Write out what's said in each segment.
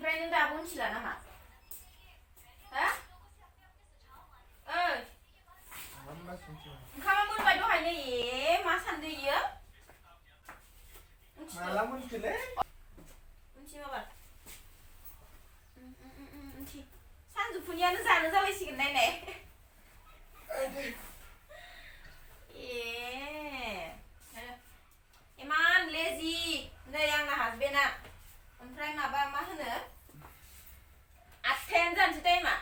ओमफ्राय नों दाबो मिथिला नामा? हा? ओइ ओंखामा मोनबाय दहायनो मा सानदो इयो? माला मोनखोलै? मिथि माबा मिथि सानजौफुनियानो जानो जालायसिगोन नायनाय इमान लेजि नै आंना हासबेन्डआ ओमफ्राय माबा मा होनो 8थायानो जानोसै टाइमा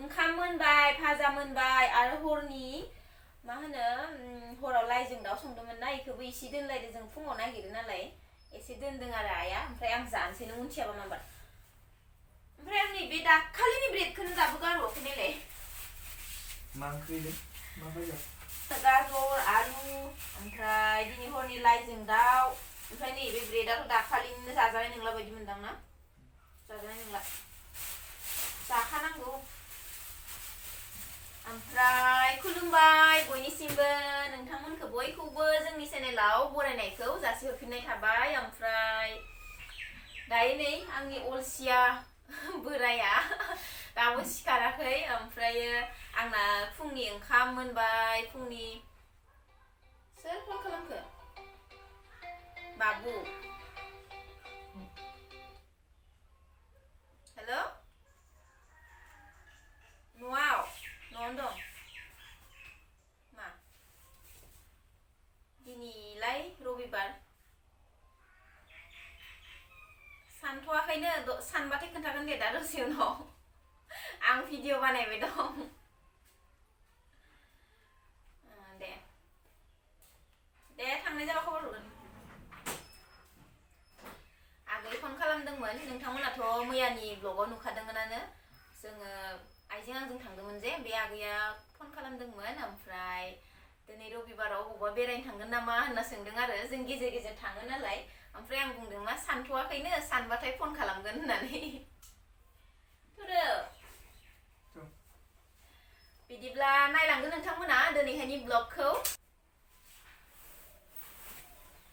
ओंखाम मोनबाय भाजा मोनबाय आरो हरनि मा होनो हराव लाइजों दाउ संदोंमोन ना इखौबो इसे दोनलायदो जों फुङाव नागिरो नालाय एसे दोनदों आरो आइया ओमफ्राय आं जानोसै नों मिथियाबा माबा ओमफ्राय आं नैबे दाखालिनि ब्रेडखौनो दाबो गारबावाखै नायलाय मा ओंख्रिलै मा भाजा गाजर आलु ओमफ्राय दिनै हरनि लाइजों दाउ ओमफ्राय नैबे ब्रेडआथ' दाखालिनो जाजानाय नंला बायदि मोनदां ना जाजानाय नंला जाखानांगौ ओमफ्राय खुलुमबाय बयनिसिमबो नोंथांमोनखौ बयखौबो जोंनि चेनेलाव बरायनायखौ जासिहरफिननाय थाबाय ओमफ्राय दायो नै आंनि अलसिया बोराया दाबो सिखाराखै ओमफ्रायो आंना फुंनि ओंखाम मोनबाय फुंनि सोर फन खालामखो बाबु हेल' न'आवनो दं मा दिनैलाय रबिबार सानथ'वाखैनो सानबाथाय खोन्थागोन दे दा दसे उनाव आं भिडिअ बानायबाय दं दे थांनाय जाबा खबर हरगोन आगै फन खालामदोंमोन नोंथांमोनाथ' मैयानि ब्लगाव नुखादोंमोनानो जोङो आइजों आंजों थांदोंमोन जे बे आगैया फन खालामदोंमोन ओमफ्राय दिनै रबिबाराव बबावबा बेरायनो थांगोन नामा होनना सोंदों आरो जों गेजेर गेजेर थाङो नालाय ओमफ्राय आं बुंदों मा सानथ'वाखैनो सानबाथाय फन खालामगोन होननानै थुदो बिदिब्ला नायलांदो नोंथांमोना दिनैहायनि ब्लगखौ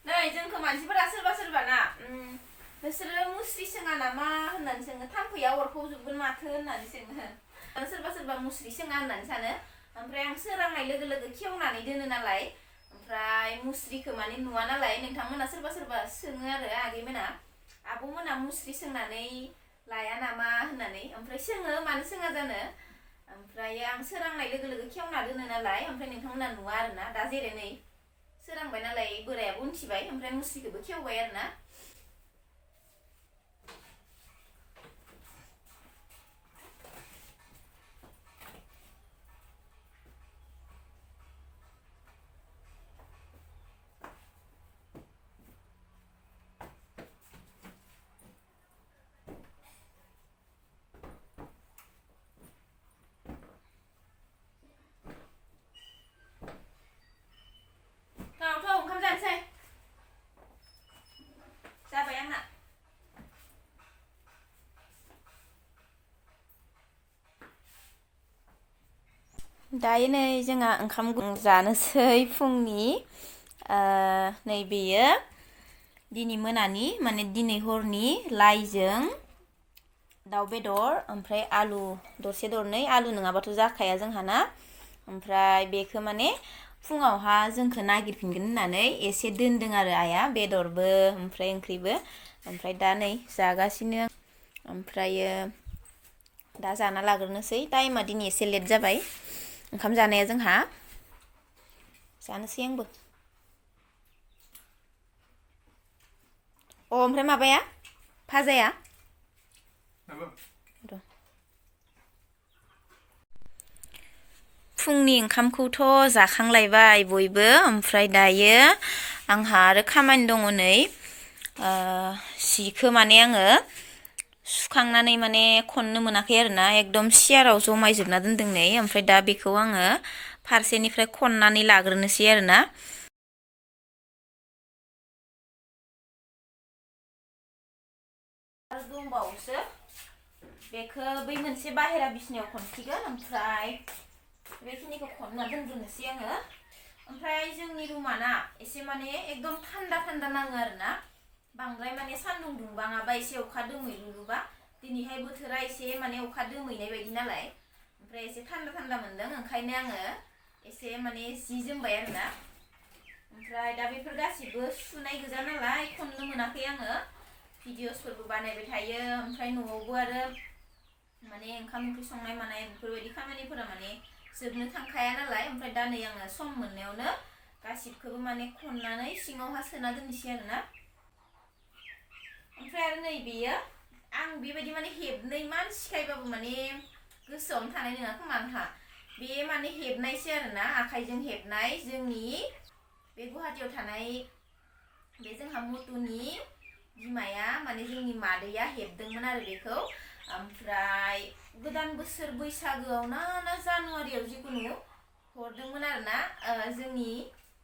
नै जोंखौ मानसिफोरा सोरबा सोरबा ना नोंसोरो मुस्रि सोङा नामा होननानै सोङो थाम्फैया अरफबजोबगोन माथो होननानै सोङो सोरबा सोरबा मुस्रि सोङा होननानै सानो ओमफ्राय आं सोरांनाय लोगो लोगो खेवनानै दोनो नालाय ओमफ्राय मुस्रिखौ माने नुवा नालाय नोंथांमोना सोरबा सोरबा सोङो आरो आगैमोना आब'मोना मुस्रि सोंनानै लाया नामा होननानै ओमफ्राय सोङो मानो सोङा जानो ओमफ्राय आं सोरांनाय लोगो लोगो खेवना दोनो नालाय ओमफ्राय नोंथांमोना नुवा आरोना दा जेरै नै सोरांबाय नालाय बोरायाबो उनथिबाय ओमफ्राय मुस्रिखौबो खेवबाय आरोना ओंखाम जानोसै जाबाय आंना दायो नै जोंहा ओंखाम जानोसै फुंनि नै बेयो दिनै मोनानि माने दिनै हरनि लाइजों दाउ बेदर ओमफ्राय आलु दरसे दरनै आलु नङाबाथ' जाखाया जोंहाना ओमफ्राय बेखौ माने फुङावहा जोंखौ नागिरफिनगोन होननानै एसे दोनदों आरो आइया बेदरबो ओमफ्राय ओंख्रिबो ओमफ्राय दा नै जागासिनो ओमफ्रायो दा जाना लाग्रोनोसै टाइमा दिनै एसे लेट जाबाय ओंखाम जानाया जोंहा जानोसै आंबो ओमफ्राय माबाया भाजाया फुंनि ओंखामखौथ' जाखांलायबाय बयबो ओमफ्राय दायो आंहा आरो खामानि दङ नै सिखौ माने आङो सुखांनानै माने खननो मोनाखै आरोना एकदम सियाराव जमायजोबना दोनदों नै ओमफ्राय दा बेखौ आङो फारसेनिफ्राय खननानै लाग्रोनोसै आरोना आरो दंबावोसो बेखौ बै मोनसे बाहेरा बिसनायाव खनसिगोन ओमफ्राय बेखिनिखौ खनना दोनग्रोनोसै आङो ओमफ्राय जोंनि रुमा ना एसे माने एकदम थान्दा थान्दा नाङो आरोना बांद्राय माने सान्दुं दुंबाङाबा एसे अखा दोमैलुलुबा दिनैहाय बोथोरा एसे माने अखा दोमैनाय बायदि नालाय ओमफ्राय एसे थान्दा थान्दा मोन्दों ओंखायनो आङो एसे माने जि जोमबाय आरोना ओमफ्राय दा बेफोर गासिबो सुनाय गोजा नालाय खननो मोनाखै आङो भिडिअसफोरबो बानायबाय थायो ओमफ्राय न'आवबो आरो माने ओंखाम ओंख्रि संनाय मानाय बेफोरबायदि खामानिफोरा माने जोबनो थांखाया नालाय ओमफ्राय दा नै आङो सम मोननायावनो गासिबखौबो माने खननानै सिङावहा सोना दोननोसै आरोना ओमफ्राय आरो नै बेयो आं बेबायदि माने हेबनो इमान सिखायबाबो माने गोसोआवनो थानाय नङा खोमा आंहा बे माने हेबनायसो आरोना आखाइजों हेबनाय जोंनि बे गुवाहाटीयाव थानाय बे जोंहा मटुनि बिमाया माने जोंनि मादैया हेबदोंमोन आरो बेखौ ओमफ्राय गोदान बोसोर बैसागोआव ना जानुवारियाव जिखुनु हरदोंमोन आरोना जोंनि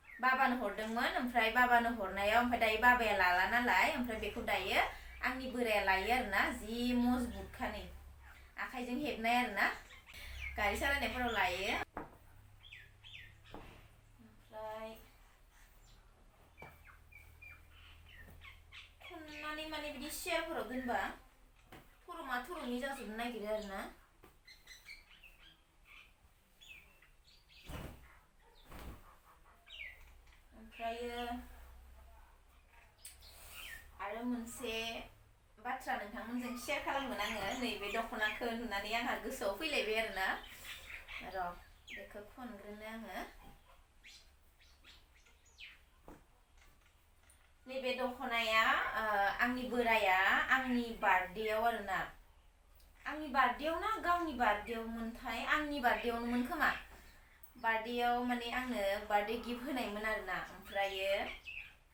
बाबानो हरदोंमोन ओमफ्राय बाबानो हरनायाव ओमफ्राय दायो बाबाया लाला नालाय ओमफ्राय बेखौ दायो आंनि बोराया लायो आरोना जि मजबुतखा नै आखाइजों हेबनाय आरोना गारि सालायनायफोराव लायो ओमफ्राय खननानै माने बिदि सियारफोराव दोनबा थरमा थरमि जाजोबनो नागिरो आरोना ओमफ्रायो आरो मोनसे बाथ्रा नोंथांमोनजों शेयार खालामगोन आङो नैबे दख'नाखौ नुनानै आंहा गोसोआव फैलायबाय आरोना र' बेखौ खनग्रोनो आङो नैबे दख'नाया आंनि बोराया आंनि बार्थडेआव आरोना आंनि बार्थडेआव ना गावनि बार्थडेआव मोनथाय आंनि बार्थडेआवनोमोन खोमा बार्थडेआव माने आंनो बार्थडे गिफ्ट होनायमोन आरोना ओमफ्रायो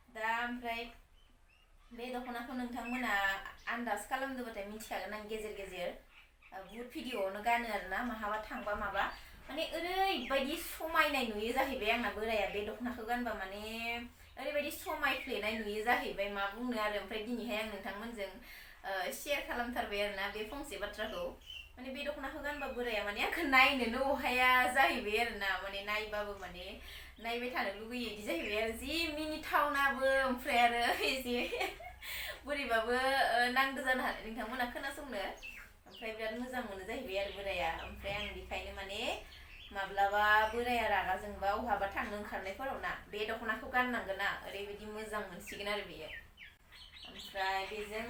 दा ओमफ्राय बे दख'नाखौ नोंथांमोना आन्दाज खालामदोंबाथाय मिथिखागोन आं गेजेर गेजेर बुहुत भिडिअआवनो गानो आरोना माहाबा थांबा माबा माने ओरैबायदि समायनाय नुयो जाहैबाय आंना बोराया बे दख'नाखौ गानबा माने ओरैबायदि समायफ्लेनाय नुयो जाहैबाय मा बुंनो आरो ओमफ्राय दिनैहाय आं नोंथांमोनजों शेयार खालामथारबाय आरोना बे फंसे बाथ्राखौ माने बे दख'नाखौ गानबा बोराया माने आंखौ नायनोनो अहाया जाहैबाय आरोना माने नायबाबो माने नायबाय थानो लुगैयो बिदि जाहैबाय आरो जि मिनिथावनाबो ओमफ्राय आरो एसे बोरैबाबो नांगौ जानो हानाय नोंथांमोना खोनासंनो ओमफ्राय बिराद मोजां मोनो जाहैबाय आरो बोराया ओमफ्राय आं बेखायनो माने माब्लाबा बोराया रागा जोंबा बहाबा थांनो ओंखारनायफोराव ना बे दख'नाखौ गाननांगोन ना ओरैबायदि मोजां मोनसिगोन आरो बेयो ओमफ्राय बेजों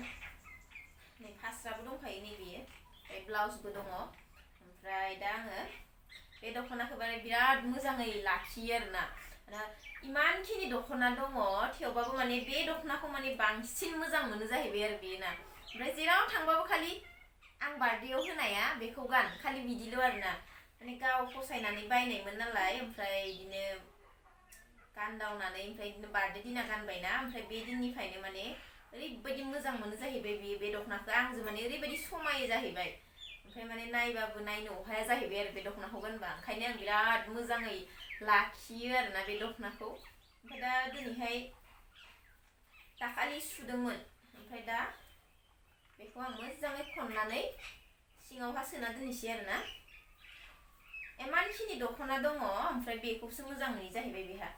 नै फास्राबो दंखायो नै बेयो ओमफ्राय ब्लाउसबो दङ ओमफ्राय दा आङो बे दख'नाखौ माने बिराद मोजाङै लाखियो आरोना इमानखिनि दख'ना दङ थेवबाबो माने बे दख'नाखौ माने बांसिन मोजां मोनो जाहैबाय आरो बेयो ना ओमफ्राय जेराव थांबाबो खालि आं बार्थडेआव होनाया बेखौ गान खालि बिदिल' आरोना माने गाव फसायनानै बायनायमोन नालाय ओमफ्राय बिदिनो गानदावनानै ओमफ्राय बिदिनो बार्थडे दिना गानबायना ओमफ्राय बे दिननिफ्रायनो माने ओरैबायदि मोजां मोनो जाहैबाय बे दख'नाखौ आंजों माने ओरैबायदि समायो जाहैबाय ओमफ्राय माने नायबाबो नायनो अहाया जाहैबाय आरो बे दख'नाखौ गानबा ओंखायनो आं बिराद मोजाङै लाखियो आरोना बे दख'नाखौ ओमफ्राय दा दिनैहाय दाखालि सुदोंमोन ओमफ्राय दा बेखौ आं मोजाङै खननानै सिङावहा सोना दोननोसै आरोना इमानखिनि दख'ना दङ ओमफ्राय बेखौसो मोजां नुयो जाहैबाय बेहा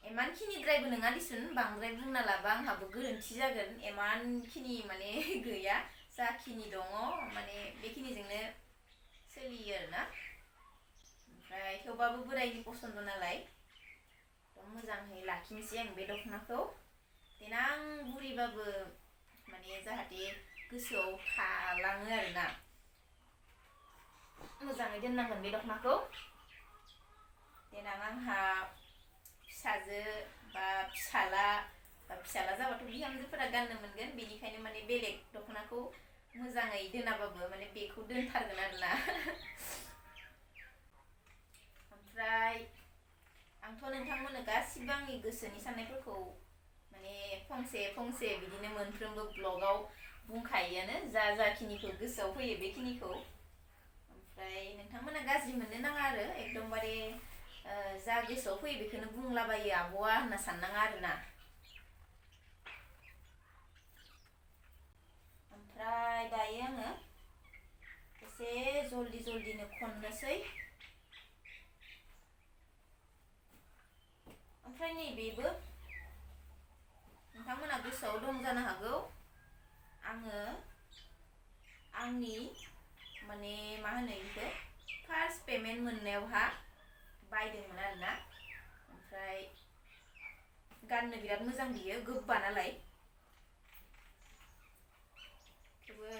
इमानखिनिद्रायबो नङा दिसुन बांद्राय बुंना लाबा आंहाबो गोरोन्थि जागोन इमानखिनि माने गैया जाखिनि दङ माने बेखिनिजोंनो सोलियो आरोना ओमफ्राय थेवबाबो बोरायनि पसन्द नालाय मोजाङै लाखिनोसै आं बे दख'नाखौ देनां बुरिबाबो माने जाहाथे गोसोआव थालाङो आरोना मोजाङै दोननांगोन बे दख'नाखौ देनां आंहा फिसाजो बा फिसाला जाबाथ' बिहामजोफोरा गाननो मोनगोन बेनिखायनो माने बेलेग दख'नाखौ मोजाङै दोनाबाबो माने बेखौ दोनथारगोन आरोना ओमफ्राय आंथ' नोंथांमोननो गासिबो आंनि गोसोनि साननायफोरखौ माने फंसे बिदिनो मोनफ्रोमबो ब्लगाव बुंखायोआनो जाखिनिखौ गोसोआव फैयो बेखिनिखौ ओमफ्राय नोंथांमोना गाज्रि मोननो नाङा आरो एकदमबारे जा गोसोआव फैयो बेखौनो बुंलाबायो आब'आ होनना साननाङा आरोना ओमफ्राय दायो आङो एसे जल्दिनो खननोसै ओमफ्राय नैबेबो गोसोआव दं जानो हागौ आङो आंनि माने मा होनो बेखौ फार्स्ट पेमेन्ट मोननायावहा बायदोंमोन आरोना ओमफ्राय गाननो बिराद मोजां बियो गोबा नालाय थेवबो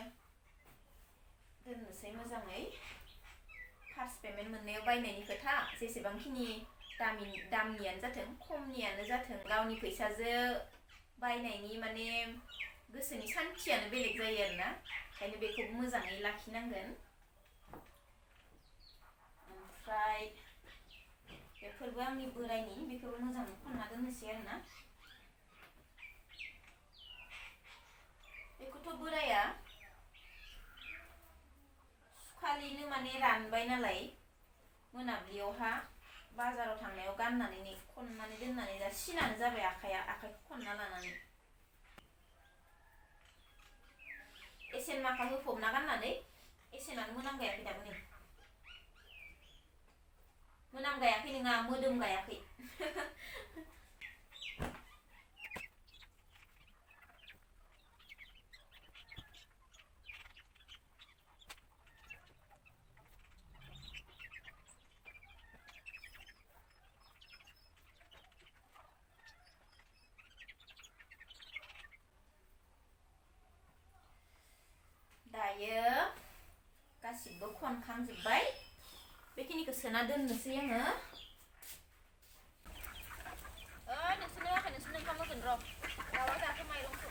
दोननोसै मोजाङै फार्स्ट पेमेन्ट मोननायाव बायनायनि खोथा जेसेबांखिनि दामनियानो जाथों खमनियानो जाथों गावनि फैसाजों बायनायनि माने गोसोनि सान्थियानो बेलेग जायो आरोना ओंखायनो बेखौबो मोजाङै लाखिनांगोन ओमफ्राय बेफोरबो आंनि बोरायनि बेखौबो मोजाङै खनना दोननोसै आरोना बेखौथ' बोराया सुखालिनो माने रानबाय नालाय मोनाबिलियावहा बाजाराव थांनायाव गाननानै खननानै दोननानै दा सिनानो जाबाय आखाइखौ खनना लानानै एसेन माखा होफबना गाननानै एसेनानो मोनामगायाखै दाबो नै मोनामगायाखै नङा मोदोम गायाखै दायो गासिबो खनखांजोब्बाय बेखिनिखौ सोना दोननोसै आङो नोंसोरनो होआखै नोंसोरनो ओंखाम होगोन र' दाउआ जाखो माइरंखौ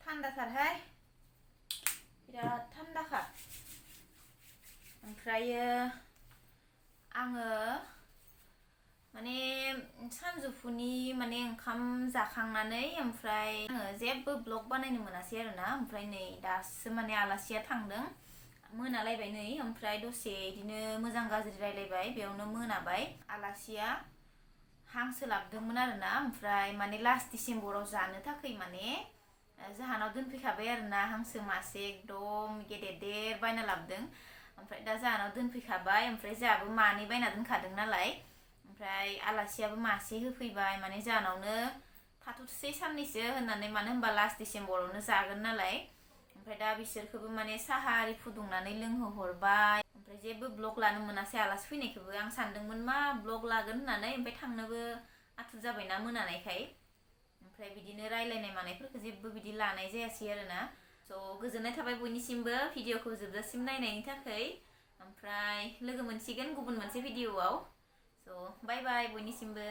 थान्दाथारहाय बिराद थान्दाखा ओमफ्रायो आङो माने सानजौफुनि माने ओंखाम जाखांनानै ओमफ्राय आङो जेबो ब्लग बानायनो मोनासै आरोना ओमफ्राय नै दासो माने आलासिया थांदों मोनालायबाय नै ओमफ्राय दसे इदिनो मोजां गाज्रि रायलायबाय बेयावनो मोनाबाय आलासिया हांसो लाबोदोंमोन आरोना ओमफ्राय माने लास्ट डिसेम्बराव जानो थाखाय माने जाहानाव दोनफैखाबाय आरोना हांसो मासे एकदम गेदेर बायना लाबोदों ओमफ्राय दा जाहानाव दोनफैखाबाय ओमफ्राय जोंहाबो मानै बायना दोनखादों नालाय ओमफ्राय आलासियाबो मासे होफैबाय माने जाहानावनो थाथ'सै साननैसो होननानै मानो होनबा लास्ट डिसेम्बरावनो जागोन नालाय ओमफ्राय दा बिसोरखौबो माने साहा आरि फुदुंनानै लोंहोहरबाय ओमफ्राय जेबो ब्लग लानो मोनासै आलासि फैनायखौबो आं सानदोंमोन मा ब्लग लागोन होननानै ओमफ्राय थांनोबो आथुर जाबायना मोनानायखाय ओमफ्राय बिदिनो रायलायनाय मानायफोरखौ जेबो बिदि लानाय जायासै आरोना स' गोजोननाय थाबाय बयनिसिमबो भिडिअखौ जोबजासिम नायनायनि थाखाय ओमफ्राय लोगो मोनसिगोन गुबुन मोनसे भिडिअआव स' बाय बाय बयनिसिमबो